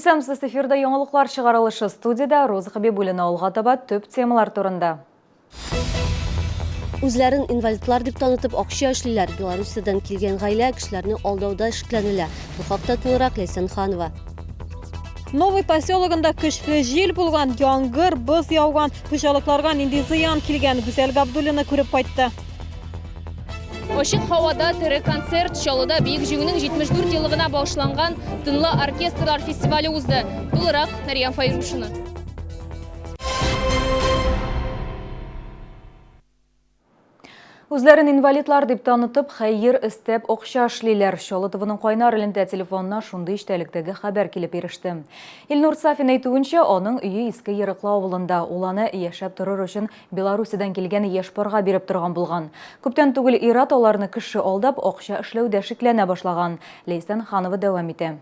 Исәнмесез, эфирда яңалыклар чыгарылышы студиядә Роза Хабибуллина алга таба төп темалар турында. Үзләрен инвалидлар дип танытып акча эшлиләр. Белоруссиядән килгән гаилә кешеләрне алдауда шикләнелә. Бу хакта тулырак Ләйсән Ханова. Новый поселогында көчле җил булган, яңгыр, боз яуган, хуҗалыкларга нинди зыян килгән, Гүзәл Габдуллина күреп кайтты. Ачык һавада тере концерт Чаллыда Бөек Җиңүнең 74 еллыгына багышланган тынлы оркестрлар фестивале узды. Тулырак Мәрьям Файрушина. Үзләрен инвалидлар дип танытып, хәер өстәп акча эшлиләр. Чаллы ТВның кайнар элемтә телефонына шундый эчтәлектәге хәбәр килеп иреште. Илнур Сафин әйтүенчә, аның өе Иске Ерыклы авылында. Ул аны яшәп торыр өчен Белоруссиядән килгән яшь парга биреп торган булган. Күптән түгел ир-ат аларны кеше алдап, акча эшләүдә шикләнә башлаган. Ләйсән Ханова дәвам итә.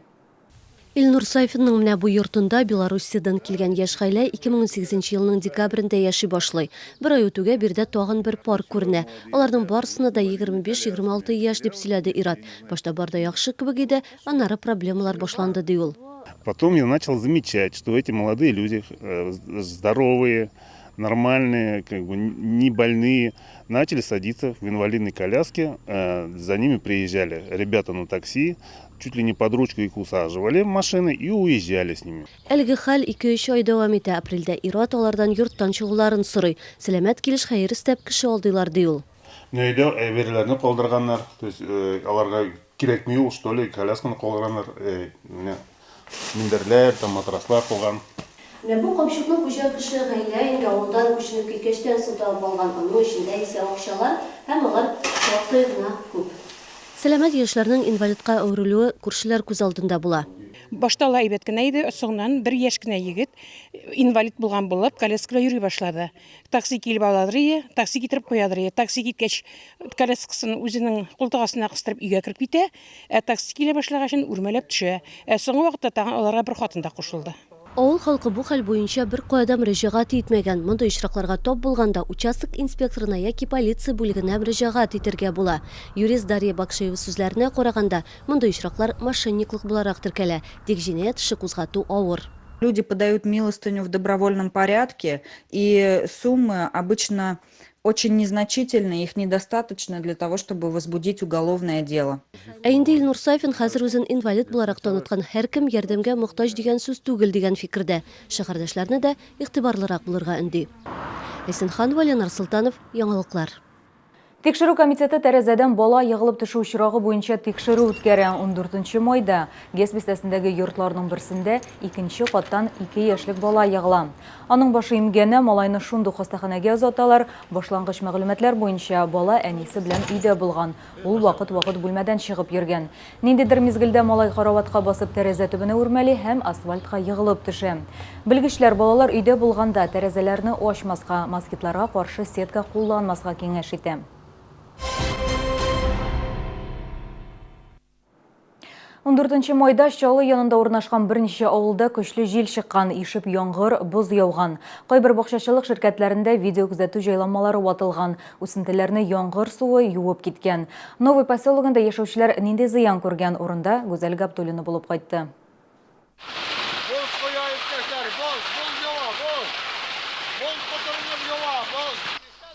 Илнур Сафинның менә бу йортында Белоруссиядән килгән яшь гаилә 2018 нче елның декабрендә яши башлый. Бер ай үтүгә биредә тагын бер пар күренә. Аларның барысына да 25-26 яшь, дип сөйләде ир-ат. Башта бар да яхшы кебек иде, аннары проблемалар башланды, ди ул. Потом я начал замечать, что эти молодые люди здоровые, нормальные, как бы не больные, начали садиться в инвалидной коляске, э, за ними приезжали ребята на такси, чуть ли не под ручку их усаживали в машины и уезжали с ними. Әлеге хәл ике-өч ай дәвам итә. Апрельдә ир-ат алардан йорттан чыгуларын сорый. Сәламәт килеш хәер эстәп кеше алдыйлар, ди ул. Менә өйдә әйберләрне калдырганнар, то есть э, аларга кирәкми ул, что ли, колясканы калдырганнар, э, менә Мендәрләр, там матраслар куйган. Менә бу капчыкны хуҗа кеше гаилә инде авылдан күченеп киткәчтән соң табып алган. Аның эчендә исә акчалар һәм алар шактый гына күп. Сәламәт яшьләрнең инвалидка әверелүе күршеләр күз алдында була. Башта алай әйбәт кенә иде, соңыннан бер яшь кенә егет инвалид булган булып, коляскада йөри башлады. Такси килеп аладыр ие, такси китереп куядыр ие. Такси киткәч, коляскасын үзенең култык астына кыстырып өйгә кереп китә. Ә такси килә башлагачын үрмәләп төшә. Ә соңгы вакытта тагын аларга бер хатын да кушылды. Авыл халкы бу хәл буенча беркая да мөрәҗәгать итмәгән. Мондый очракларга тап булганда, участок инспекторына яки полиция бүлегенә мөрәҗәгать итәргә була. Юрист Дарья Бакшеева сүзләренә караганда, мондый очраклар мошенниклык буларак теркәлә, тик җинаять эше кузгату авыр. Люди подают милостыню в добровольном порядке, и суммы обычно очень незначительные, их недостаточно для того, чтобы возбудить уголовное дело. Ә инде Илнур Сафин хәзер үзен инвалид буларак таныткан һәркем ярдәмгә мохтаҗ дигән сүз түгел дигән фикердә. Шәһәрдәшләрне дә игътибарлырак булырга өнди. Ләйсән Ханова, Ленар Солтанов, Яңалыклар. Тикшерү комитеты тәрәзәдән бала егылып төшү очрагы буенча тикшерү үткәрә. Ундүртенче майда ГЭС бистәсендәге йортларның берсендә икенче каттан ике яшьлек бала егыла. Аның башы имгәнә, малайны шундук хастаханәгә озаталар. Башлангыч мәгълүматлар буенча, бала әнисе белән өйдә булган. Ул вакыт-вакыт бүлмәдән чыгып йөргән. Ниндидер мизгелдә малай караватка басып тәрәзә төбенә үрмәли һәм асфальтка егылып төшә. Белгечләр балалар өйдә булганда тәрәзәләрне ачмаска, москитларга каршы сетка кулланмаска киңәш итә. Ундүртенче майда Чаллы янында урнашкан берничә авылда көчле җил чыккан, ишеп яңгыр, боз яуган. Кайбер бакчачылык ширкәтләрендә видеокүзәтү җайланмалары ватылган, үсентеләрне яңгыр суы юып киткән. Новый поселогында яшәүчеләр нинди зыян күргән, урында Гүзәл Габдуллина булып кайтты. Боз коя, иптәшләр, боз, боз ява, боз. Боз котырынып ява, боз.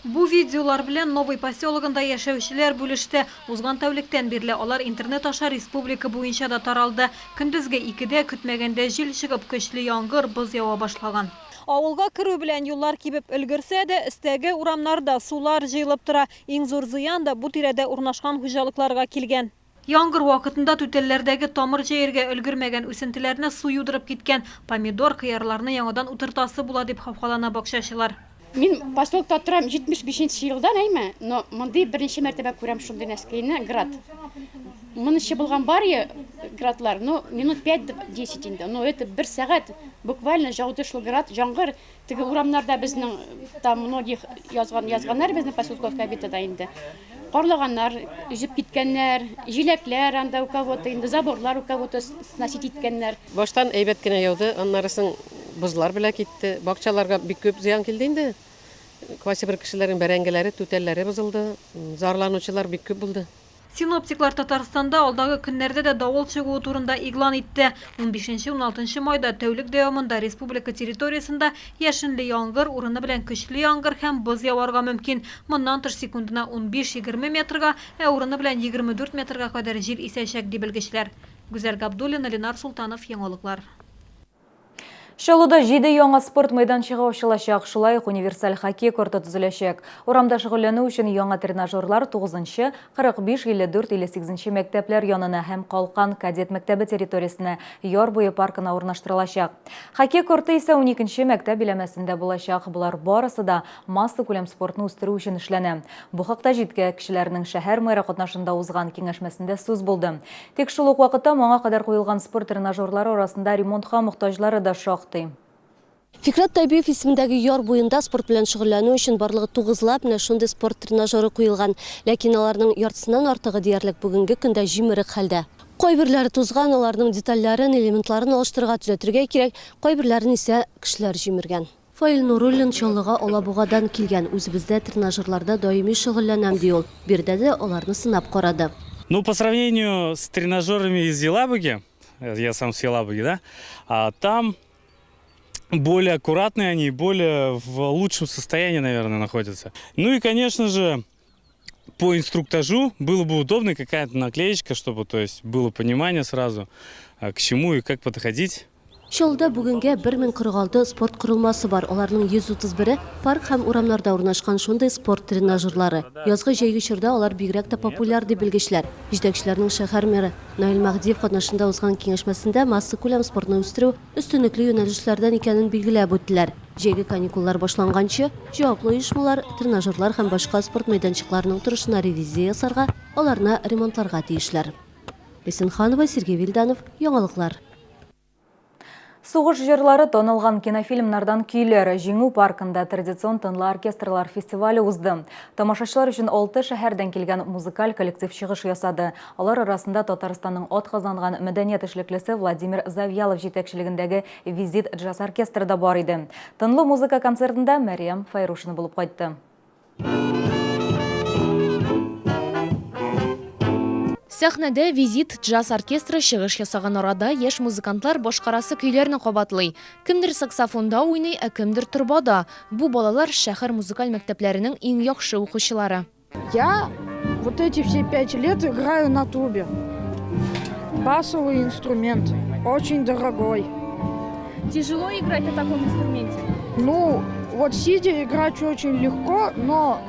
Бу видеолар белән Новый поселогында яшәүчеләр бүлеште. Узган тәүлектән бирле алар интернет аша республика буенча да таралды. Көндезге икедә, көтмәгәндә җил чыгып, көчле яңгыр, боз ява башлаган. Авылга керү белән юллар кибеп өлгерсә дә, өстәге урамнарда сулар җыелып тора. Иң зур зыян да бу тирәдә урнашкан хуҗалыкларга килгән. Яңгыр вакытында түтәлләрдәге тамыр җәергә өлгермәгән үсентеләрне су юдырып киткән. Помидор, кыярларны яңадан утыртасы була, дип хафалана бакчачылар. Мин поселокта торам 75 нче елдан, әйме, но мондый беренче мәртәбә күрәм шундый нәрсәкәйне, град. Монынчы булган бар е градлар, но минут 5-10 инде, но это бер сәгать буквально жауды шул град, җаңгыр, Теге урамнарда безнең там многих язган язганнар безнең поселковка битада инде. Карлаганнар, өзеп киткәннәр, җиләкләр анда у кого-то инде, заборлар у кого-то сносить иткәннәр. Баштан әйбәт кенә яуды, аннары соң бозлар белән китте. Бакчаларга бик күп зыян килде инде. Кайсыбер кешеләрнең бәрәңгеләре, түтәлләре бозылды. Зарланучылар бик күп булды. Синоптиклар Татарстанда алдагы көннәрдә дә давыл чыгуы турында игълан итте. Унбишенче-уналтынчы майда тәүлек дәвамында республика территориясендә яшенле яңгыр, урыны белән көчле яңгыр һәм боз яварга мөмкин. Моннан тыш, секундына унбиш-егерме метрга, ә урыны белән 24 метрга кадәр җил исәчәк, ди белгечләр. Гүзәл Габдуллина, Ленар Солтанов, Яңалыклар. Чаллыда җиде яңа спорт мәйданчыгы ачылачак, шулай ук универсаль хоккей корты төзеләчәк. Урамда шөгыльләнү өчен яңа тренажерлар 9нчы, 45, 54, 58 нче мәктәпләр янына һәм Калкан кадет мәктәбе территориясенә, Яр буе паркына урнаштырылачак. Хоккей корты исә уникенче мәктәп биләмәсендә булачак. Болар барысы да массакүләм спортны үстерү өчен эшләнә. Бу хакта җиткәкчеләрнең шәһәр мэры катнашында узган киңәшмәсендә сүз булды. Тик шул ук вакытта моңа кадәр куелган спорт тренажерлары арасында ремонтка мохтаҗлары да шактый. Фикрәт Тайбиев исемендәге яр буенда спорт белән шөгыльләнү өчен барлыгы тугызлап менә шундый спорт тренажеры куелган. Ләкин аларның яртысыннан артыгы диярлек бүгенге көндә җимерек хәлдә. Кайберләре тузган, аларның детальләрен, элементларын алыштырырга, төзәтергә кирәк, кайберләрен исә кешеләр җимергән. Фаил Нуруллин Чаллыга Алабугадан килгән. Үзебездә тренажерларда даими шөгыльләнәм, ди ул. Биредә дә аларны сынап карады. Ну, по сравнению с тренажерами из Елабуги, я сам с Елабуги, да, а там более аккуратные они, более в лучшем состоянии, наверное, находятся. Ну и, конечно же, по инструктажу было бы удобно какая-то наклеечка, чтобы, то есть, было понимание сразу, к чему и как подходить. Чаллыда бүгенгә 1046 спорт корылмасы бар, аларның 131-е парк һәм урамнарда урнашкан шундый спорт тренажерлары. Язгы-җәйге чорда алар бигрәк тә популяр, ди белгечләр. Җитәкчеләрнең шәһәр мэры Наил Мәһдиев катнашында узган киңәшмәсендә массакүләм спортны үстерү өстенлекле юнәлешләрдән икәнен билгеләп үттеләр. Җәйге каникуллар башланганчы, җаваплы оешмалар тренажерлар һәм башка спорт мәйданчыкларының торышына ревизия ясарга, аларны ремонтларга тиешләр. Лесин Ханова, Сергей Вильданов, Яңалыклар. Сугыш җырлары танылган кинофильмнардан көйләр. Җиңү паркында традицион тынлы оркестрлар фестивале узды. Тамашачылар өчен алты шәһәрдән килгән музыкаль коллектив чыгыш ясады. Алар арасында Татарстанның атказанган мәдәният эшлеклесе Владимир Завьялов җитәкчелегендәге Визит джаз-оркестры да бар иде. Тынлы музыка концертында Мәрьям Фәйрушина булып кайтты. Сәхнәдә Визит джаз-оркестры чыгыш ясаган арада яшь музыкантлар башкарасы көйләрне кабатлый. Кемдер саксофонда уйный, ә кемдер торбада. Бу балалар шәһәр музыкаль мәктәпләренең иң яхшы укучылары. Я вот эти все пять лет играю на трубе. Басовый инструмент, очень дорогой. Тяжело играть на таком инструменте? Ну, вот сидя играть очень легко, но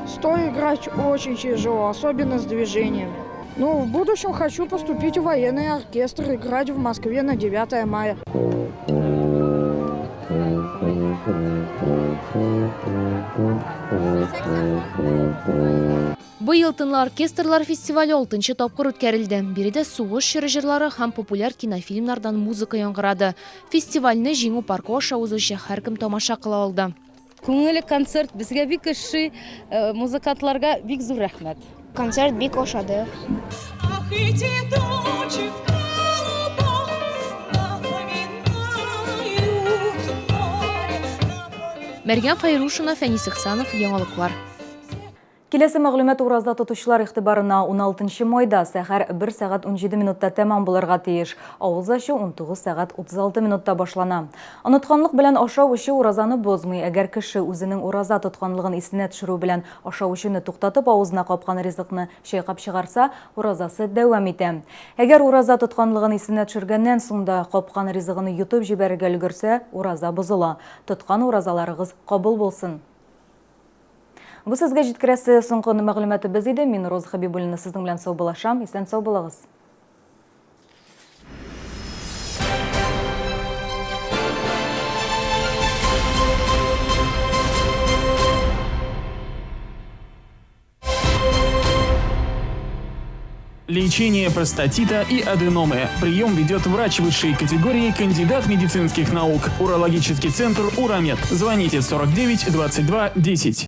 стоя играть очень тяжело, особенно с движениями. Ну, в будущем хочу поступить в военный оркестр, играть в Москве на 9 мая. Быел тынлы оркестрлар фестивале алтынчы тапкыр үткәрелде. Биредә сугыш чоры җырлары һәм популяр кинофильмнардан музыка яңгырады. Фестивальне Җиңү паркы аша узучы һәркем тамаша кыла алды. Күңелле концерт, безгә бик ошый, музыкантларга бик зур рәхмәт. Концерт бик ошады. Мәрьям Фәйрушина, Фәнис Ихсанов, Яңалыклар. Киләсе мәгълүмат ураза тотучылар игътибарына 16 майда сәхәр 1 сәгать 17 минутта тәмам булырга тиеш. Авыз ачу 19 сәгать 36 минутта башлана. Онытканлык белән ашау-эчү уразаны бозмый. Әгәр кеше үзенең ураза тотканлыгын исенә төшерү белән ашау-эчүне туктатып авызына капкан ризыкны чайкап чыгарса, уразасы дәвам итә. Әгәр ураза тотканлыгын исенә төшергәннән соң да капкан ризыгын йотып җибәрергә өлгерсә, ураза бозыла. Тоткан уразаларыгыз кабул булсын! Бу сезгә җиткерәсе соңгы мәгълүматыбыз иде. Мин Роза Хәбибуллина сезнең белән саубуллашам. Исән-сау булыгыз. Лечение простатита и аденомы. Прием ведет врач высшей категории, кандидат медицинских наук. Урологический центр «Урамед». Звоните 49 22 10.